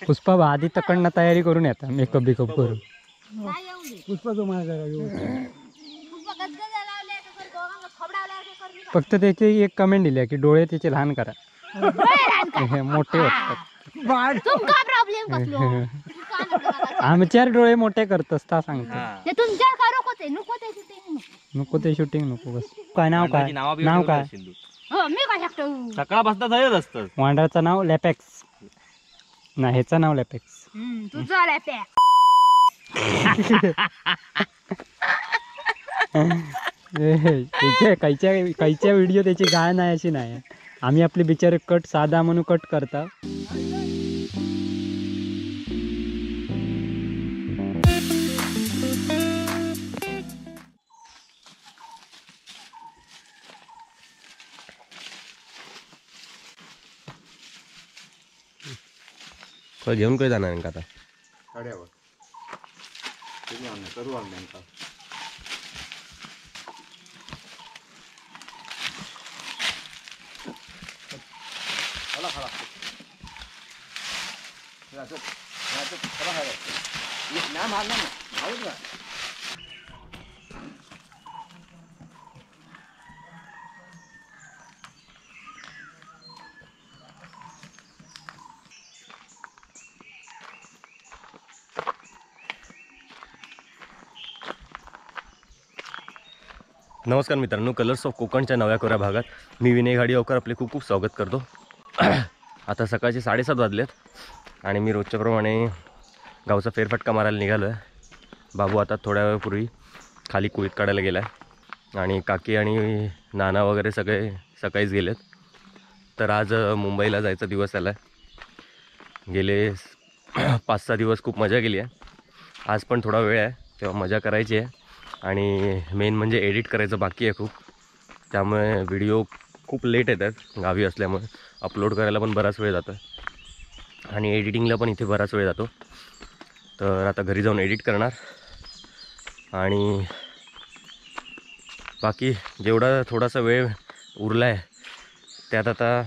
पुष्पा आधी तकडनं तयारी करून येतात, मेकअप बिकअप करून. फक्त त्याची एक कमेंट दिली की डोळे त्याचे लहान करा, मोठे होतात. आमच्या डोळे मोठे करतस ता सांगतो. नको ते शूटिंग नको बस. काय नाव, काय नाव, काय सकाळपासून वांडाचं नाव लॅपेक्स ना, ह्याचं नाव लॅपेक्स. कायच्या व्हिडिओ त्याची गाय नाही अशी नाही. आम्ही आपले बिचारे कट साधा म्हणून कट करता. घेऊन काय जाणार आता नमस्कार मित्रांनो, कलर्स ऑफ कोकणच्या नव्या कोऱ्या भागात मी विनय घाडीगावकर आपले खूप खूप स्वागत करतो. आता सकाळचे 7:30 वाजलेत आणि मी रोजच्याप्रमाणे गावचा फेरफटका मारायला निघालो आहे. बाबू आता थोड्या वेळापूर्वी खाली कुळीत काढायला गेला आहे आणि काकी आणि नाना वगैरे सगळे सकाळीच गेलेत. तर आज मुंबईला जायचा दिवस आला आहे. गेले 5-6 दिवस खूप मजा केली आहे. आज पण थोडा वेळ आहे तेव्हा मजा करायची आहे आणि मेन म्हणजे एडिट करायचं बाकी आहे खूप, त्यामुळे व्हिडिओ खूप लेट येतात गावी असल्यामुळे. अपलोड करायला पण बराच वेळ जातो आणि एडिटिंगला पण इथे बराच वेळ जातो. तर आता घरी जाऊन एडिट करणार आणि बाकी जेवढा थोडासा वेळ उरला आहे त्यात आता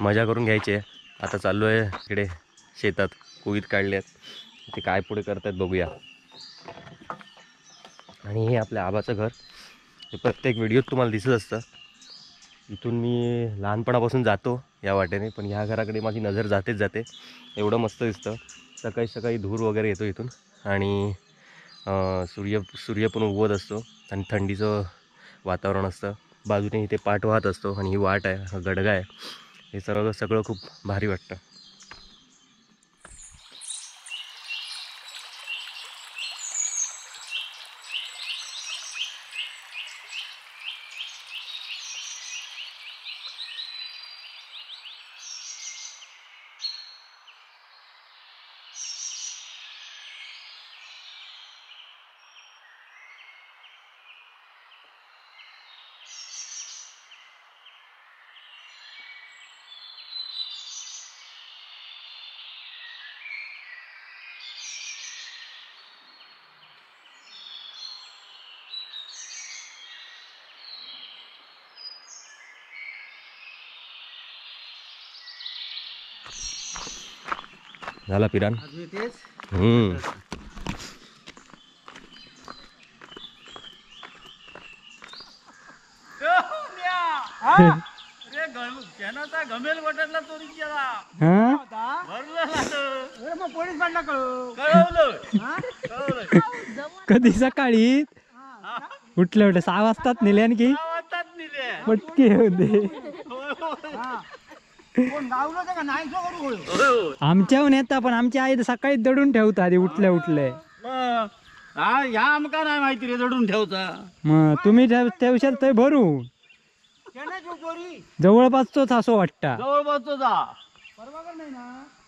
मजा करून घ्यायची आहे. आता चाललो आहे इकडे शेतात, कुईत काढले आहेत, ते काय पुढे करतात बघूया. आणि हे आपल्या आबाचं घर, हे प्रत्येक व्हिडिओत तुम्हाला दिसत असतं. इथून मी लहानपणापासून जातो या वाटेने, पण ह्या घराकडे माझी नजर जातेच जाते. एवढं मस्त दिसतं. सकाळी सकाळी धूर वगैरे येतो इथून आणि सूर्य पण उगवत असतो आणि थंडीचं वातावरण असतं. बाजूने इथे पाट वाहत असतो आणि ही वाट आहे, हा गडगा आहे. हे सर्व सगळं खूप भारी वाटतं. झाला पिरान. कधी सकाळी उठले उठले 6 वाजताच नेले आणखी पटके होते. आमच्याहून येता पण आमच्या आई सकाळी दडून ठेवता आधी उठल्या उठले. आमका नाही माहिती रे दडून ठेवता. मग तुम्ही ठेवशाल ते भरून जवळपास तोच असो वाटता. जवळपास तो जा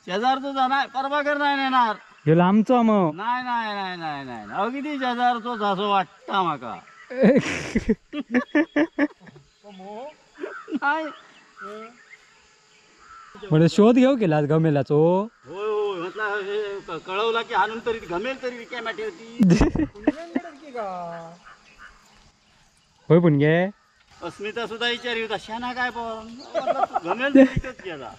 शेजारचो नाही, परवाकर नाही नेणार हे लांबचो मग. नाही नाही नाही नाही नाही अगदी शेजारचोच असो वाटता माका. नाही म्हणजे शोध घेऊ केला गमेलाचो. होय होय म्हटलं कळवला की आणून तरी गमेल तरी रिकाम्या ठेवती. होय पण गे अस्मिता सुद्धा विचारी होता शाना काय पण गमेल तरी केला.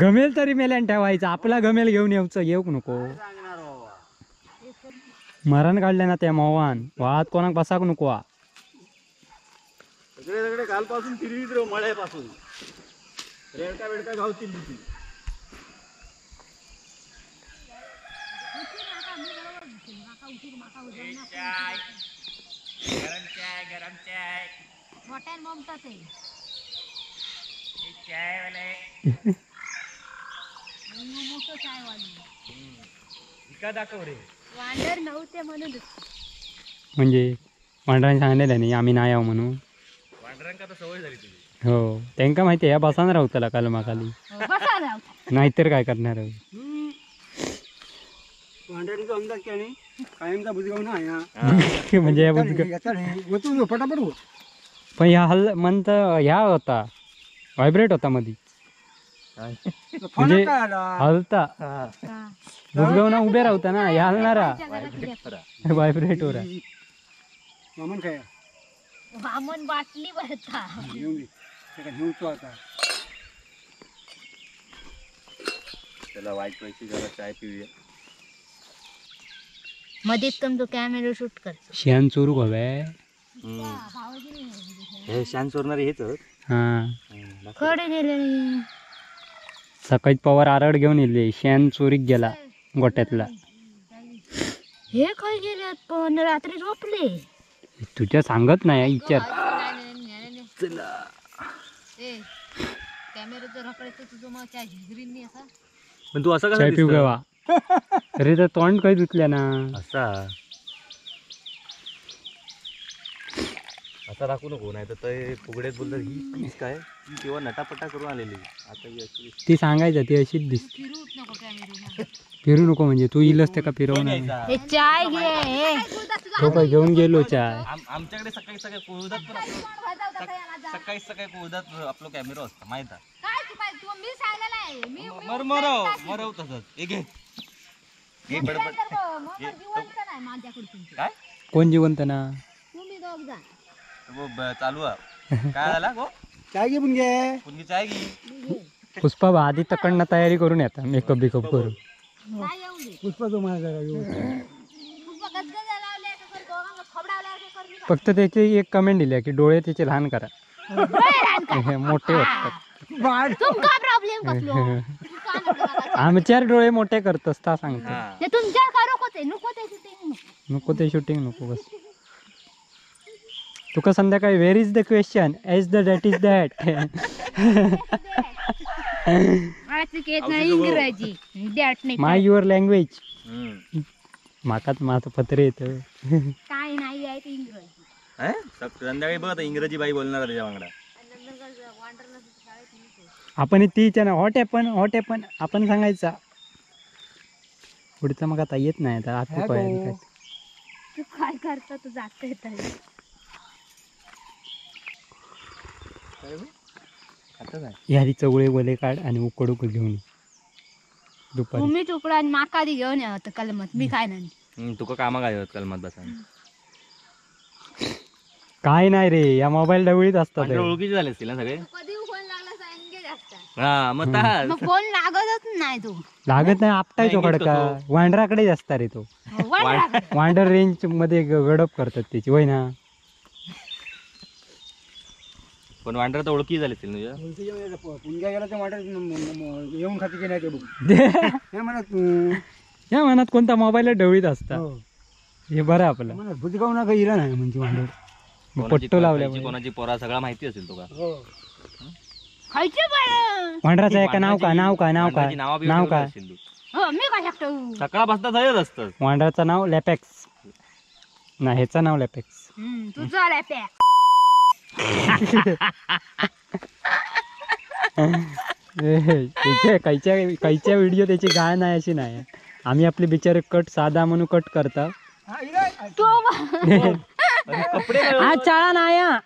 गमेल तरी मेल्यान ठेवायचा, आपला गमेल घेऊन येऊचं येऊक नको. मरण काढले ना त्या मोवान वाहत कोणाक बसाक नको. सगळे सगळे कालपासून फिरवीत रे मळ्यापासून रेडका बेडका गावतील ती. म्हणजे वांडरांनी सांगलेलं नाही आम्ही नाही आहो म्हणून. हो त्यांका माहिती आहे बसान राहतला कलमाखाली, नाहीतर काय करणार. वांडरांचा अंदाज काय नाही, कायमचा बुजगाव ना म्हणजे या बुजगाव फटाफट. पण ह्या हल म्हणत ह्या होता व्हायब्रेट होता मधी, म्हणजे हलता बुजगाव ना उभे राहता ना, ह्या हलणारा व्हायब्रेट हो रहा. काय वामन बाटली भरता त्याला वाईट पैसे जरा चाय पिऊया. मध्येच तुमचं कॅमेरा शूट करतो. शेण चोरू हवे. हे शेण चोरणारे हेच. हां खडे नेले. सकाळी पवार आरड घेऊन येले, शेण चोरीक गेला गोट्यातला. हे काय गेले पण रात्री झोपले. तुझ्या सांगत नाही विचार. पण तू असं चाय पिऊ गेवा. अरे तर तोंड काही धुतल्या ना. असा असा दाखवू नको, नाही तर ते फुगड्यात बोलतात ही पीस काय ही केव्हा नटापटा करून आलेली. आता ही ती सांगायचं ती अशीच दिसते. फिरू नको म्हणजे तू इलस ते का फिरवणार. चाय घे तो काय घेऊन गेलो चाय. आमच्याकडे सकाळी सकाळी कोळदात पण सकाळी सकाळी कोळदात आपलो कॅमेरा असतो माहित आहे. मर मरव मरव तसंच. हे घे घे बडबड. काय कोण जिवंत ना चालू आहे. काय झाला गो चाय घे पुणगे पुणगे चाय घे. पुष्पा आधी तकडनं तयारी करून येतात मेकअप बिकअप करून. पुष्पा जो माझा फक्त त्याची एक कमेंट दिली की डोळे त्याचे लहान करा, मोठे होतात. आमच्या डोळे मोठे करतस ता सांगतो. नको ते शूटिंग नको बस. तुका संध्याकाळी where is the question as the that is that. My your language. माकाच माझं पत्र येत काय नाही आहे ते इंग्रजी. संध्याकाळी बघ इंग्रजी बाई बोलणार त्याच्या वांगडा. आपण तीच्या ना हॉट ॲपन हॉट ॲपन आपण सांगायचा. पुढचं मग आता येत नाही आता आत काय तू काय करता तू जात येत. ह्या चवळे वले काढ आणि उकडूक घेऊन दुपारी. तुम्ही तुकडा आणि माका घेऊन या कलमत मी काय नाही. तुका कामा काय होत कलमत बसा काय नाही रे, या मोबाईल डवळीत असतात. ओळखीचे झाले असतील ना सगळे. कधी फोन लागला सांगेल असता. हा मग फोन लागतच नाही. तू लागत नाही आपटायचो खडका. वांडराकडे असता रे तो. वांडर रेंज मध्ये गडप करतात त्याची होय ना. पण वांडर तर ओळखी झाली असतील तुझ्या. पुणग्या गेला तर वांडर येऊन खाते की नाही ते बघ. या मनात कोणता मोबाईल डवळीत असता. हे बरं आपलं बुजगाव ना काही नाही म्हणजे वांडर पट्टो लावल्या कोणाची पोरा सगळा माहिती असेल तुका. वांडराचं आहे का नाव का नाव का नाव का नाव काय सकाळपासून जायच असतं. वांडराचं नाव लॅपेक्स ना, ह्याचं नाव लॅपेक्स. तुझं लॅपेक्स. कायच्या व्हिडिओ त्याची गाय नाही अशी नाही. आम्ही आपले बिचारे कट साधा म्हणून कट करता. चाळा नाया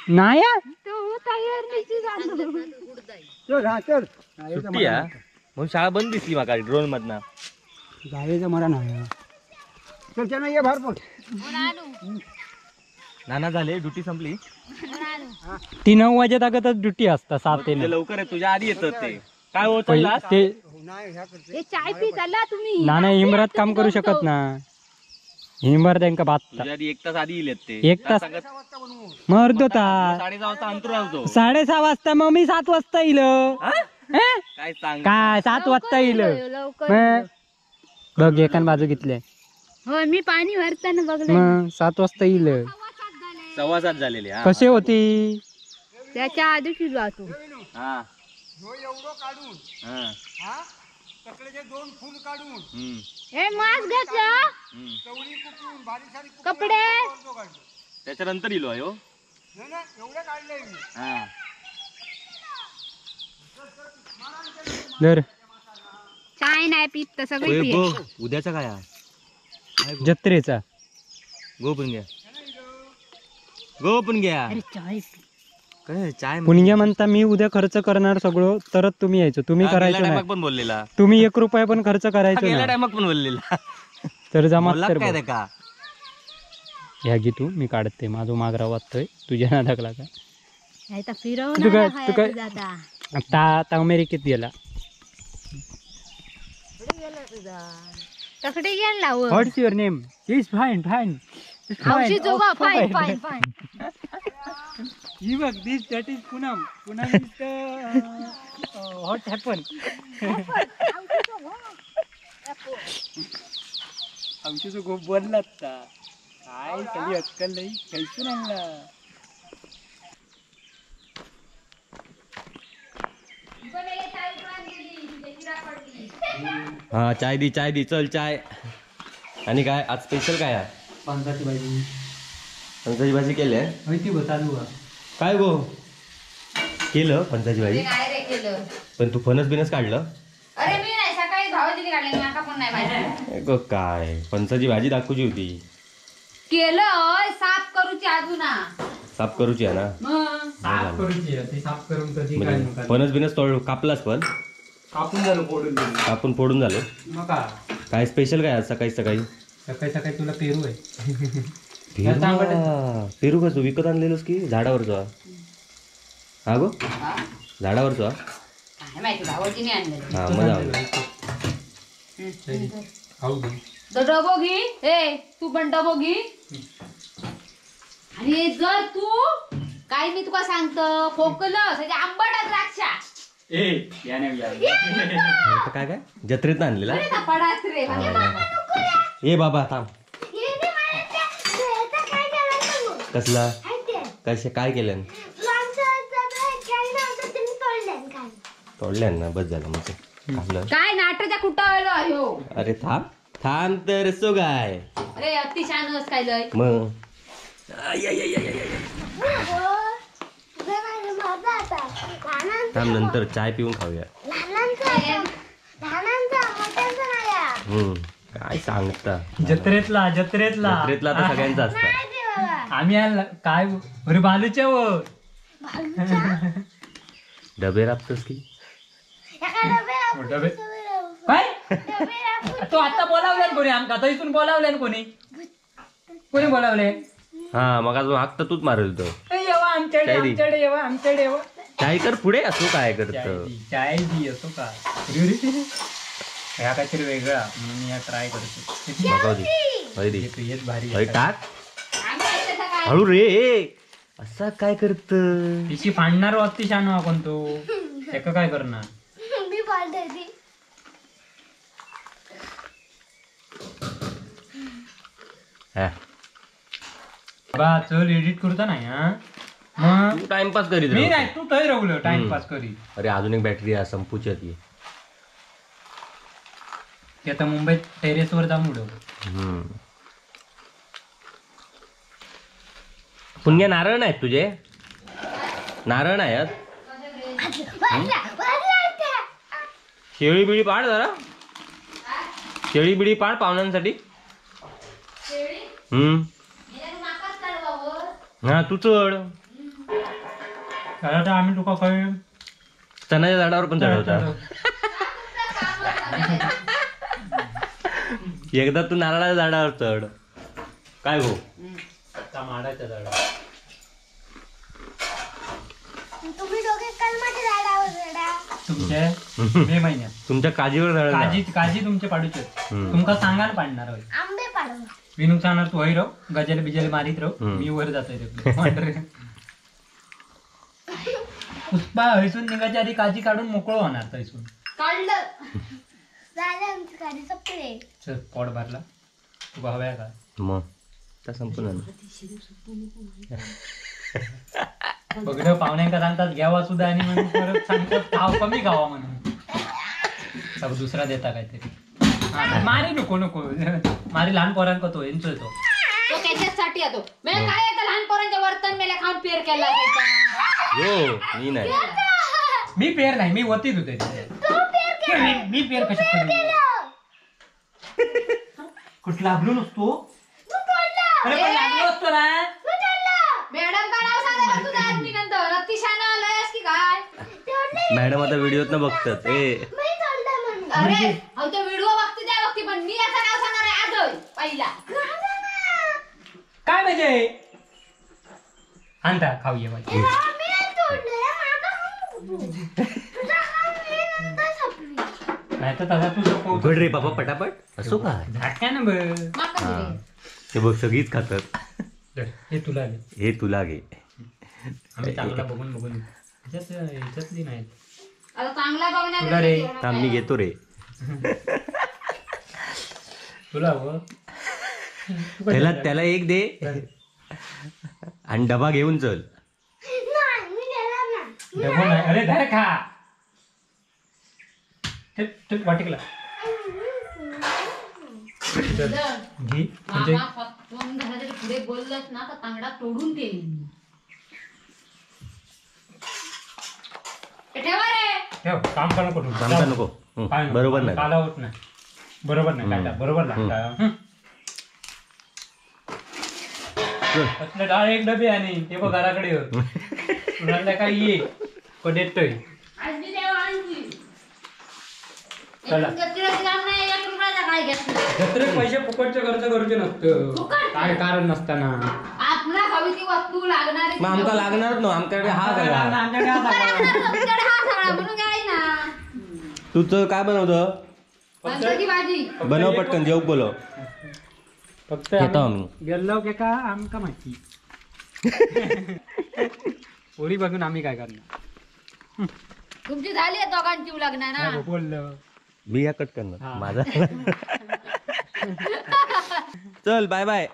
नाया म्हणून शाळा बंद दिसली माका ड्रोन मधना. जायचं मला नाही. चल चल ये बाहेर पड. नाना झाले ड्युटी संपली. ती 9 वाजेतागतच ड्युटी असता, 7 ते 9. लवकर आहे, तुझ्या आधी येतात ते. काय होत ते चाय पी चला तुम्ही. ना नाही इमरात काम करू शकत ना, हिंबर त्यांका बात एक तास आधी येईल ते. 1 तास मग अर्धो तास. 6:30 वाजता अंतरून. 6:30 वाजता मग मी 7 वाजता येईल. काय सांग, काय 7 वाजता येईल बघ, एकान बाजू घेतले. हो मी पाणी भरताना बघलं. मग 7 वाजता येईल. 7:15 झालेले कसे होती त्याच्या आधी जातो. हा एवढं काढून तकलेचे 2 फुल काढून हे मास्क घेतलं, कपडे त्याच्यानंतर इलो आहे. एवढं काढलंय मी. काय नाही पीत तर सगळी. उद्याचा काय जत्रेचा गो पण घ्या, गो पण घ्या. काय पुणग्या म्हणता मी उद्या खर्च करणार सगळं, तरच तुम्ही यायचो. तुम्ही करायचो नाही पण बोललेला, तुम्ही 1 रुपया पण खर्च करायचो नाही पण बोललेला. तर जमा तर का ह्या घे तू, मी काढते माझो मागरा वाजतोय तुझ्या नादाकला का. आता अमेरिकेत गेला. तकडे गेला. What's your name? Is fine fine. Fine fine fine. ही बघ, this that is Poonam. Poonam is the what happen. आमची गोप बनलात काय सगळी अक्कल नाही खायचं आणला. हा चाय दी, चाय दी, चल चाय. आणि काय आज स्पेशल काय आहे? फणसाची भाजी. फणसाची भाजी केली आहे ती चालू. काय गो केलं फणसाची भाजी? पण तू फणस बिनस काढलं? अरे मी नाही, सकाळी भावाजीने काढले, माका पण नाही माहिती. काय फणसाची भाजी दाखवची होती. केलं साफ करूची अजून. साफ करूची आहे ना, साफ करूची आहे ती. साफ करून कधी काय फणस बिनस तोड कापलास? पण कापून झालं, फोडून झालं. कापून फोडून झालं. मग काय स्पेशल काय आज सकाळी सकाळी? सकाळी सकाळी तुला पेरू आहे. पेरू कसं विकत आणलेलंस की झाडावरचा? हा गो झाडावरचा. हा मग डबो घे, ए तू पण डबो घे. आणि जर तू काय मी तुका सांगतो खोकलं आंबट द्राक्षा काय काय जत्रेत आणलेला. ए बाबा थांब, कसला कसे काय केलं? तोडल्या ना, बस झालं मग. काय नाटक कुठं आलो? अरे थांब थांब तर सो काय. अरे अति छान काय लय मग. थांब नंतर चाय पिऊन खाऊया. काय सांगता जत्रेतला? जत्रेतला जत्रेतला तर सगळ्यांचा असता. आम्ही आणला काय? अरे बालूच्या वर डबे राबतोस की डबे काय? तो आता बोलावल्यान कोणी आमका? आता इथून बोलावल्यान कोणी? कोणी बोलावले? हा मग अजून हाक तर तूच मारेल तो. येवा आमच्याकडे, आमच्याकडे येवा, आमच्याकडे येवा. चाय कर पुढे असो काय करत. चाय दी असो का ह्या काहीतरी वेगळा म्हणून मी ट्राय करतो. भारी टाक हळू रे, असा काय करत? तिची फाडणार अति शान कोण तो, त्याका काय करणार? बा चल एडिट करता नाही. हा तू टाइमपास करीत मी नाही, तू तरी रवलं टाइमपास करीत. अरे अजून एक बॅटरी आहे संपूची ती. ते आता मुंबईत टेरेसवर जाऊन उडव. पुण्य नारळ नाहीत तुझे? नारळ नाही आहेत? शेळी बिळी पाड जरा, शेळी बिळी पाड पाहुण्यांसाठी. हा तू चढ. आम्ही तुका काय चणाच्या झाडावर पण चढवता. एकदा तू नारळाच्या झाडावर चढ. काय भाऊ माडाच्या झाडावर. तुमचे मे महिन्यात तुमच्या काजीवर झाड काजी काजी तुमचे पाडूचे, तुमका सांगान पाडणार होय. आंबे पाडू. विनूक सांगणार तू हय राव, गजाले बिजाले मारीत राव, मी वर जातोय. पुष्पा हयसून निघायच्या आधी काजी काढून मोकळं होणार थंयसून. काढलं झालं आमची काजी संपले. चल पोट भरला. तुका हव्या का मग त्या संपून झालं. बघणं पाहुण्यांका सांगतात घ्यावा सुद्धा आणि मग परत सांगतात खाव कमी खावा म्हणून. सब दुसरा देता काहीतरी. मारी नको नको मारी लहान पोरांका तो एन्जॉय तो तो त्याच्यासाठी येतो. मी काय आता लहान पोरांच्या वर्तन मेल्या खाऊन पेर केला. यो मी नाही, मी पेर नाही, मी वतीत होते. मी पेर कशा करू? कुठं लागलो नसतो. अरे पण लागलो असतो ना. मॅडम का नाव सांगा तुझं आज मी नंतर अतिशान आलंयस की काय? मॅडम आता व्हिडिओत ना बघतात. ए अरे अहो तो व्हिडिओ बघते त्या बघते, पण मी याचं नाव सांगणार आहे आज पहिला. काय म्हणजे आणता खाऊया भाजी. नाही तर तसा तू उघड रे बाबा पटापट. असो काय झाक्या ना बघ. ते बघ सगळीच खातात. हे तुला घे, हे तुला घे. आम्ही चांगला बघून बघून ह्याच्यातली नाही. चांगला बघणार मी घेतो रे तुला. हो त्याला त्याला एक दे आणि डबा घेऊन चल. डबा नाही, अरे धर खा. वाटिकला घे. म्हणजे पुढे बोललंच ना तर तांगडा तोडून देईल. ठेवा रे, ठेव. काम कर नको, काम कर नको. बरोबर नाही, काला होत नाही. बरोबर नाही, काढला बरोबर लागता. असलं डाळ एक डबे आणि ते बघ घराकडे तुला काय ये कडेतोय. जत्रेत पैसे फुकटचे खर्च करूचे नसतं, काय कारण नसताना. आपला हवी ती वस्तू लागणार मग आमका लागणार ना. आमच्याकडे हा सगळा, आमच्याकडे हा सगळा म्हणून काय ना. तू तर काय बनवतं? भाजी बनव पटकन, जेवक बोलव. फक्त गेलो की का आमका माहिती. पोरी बघून आम्ही काय करणार? तुमची झाली आहे दोघांची लग्न ना. बोललं मी या कट करणार माझा. चल बाय बाय.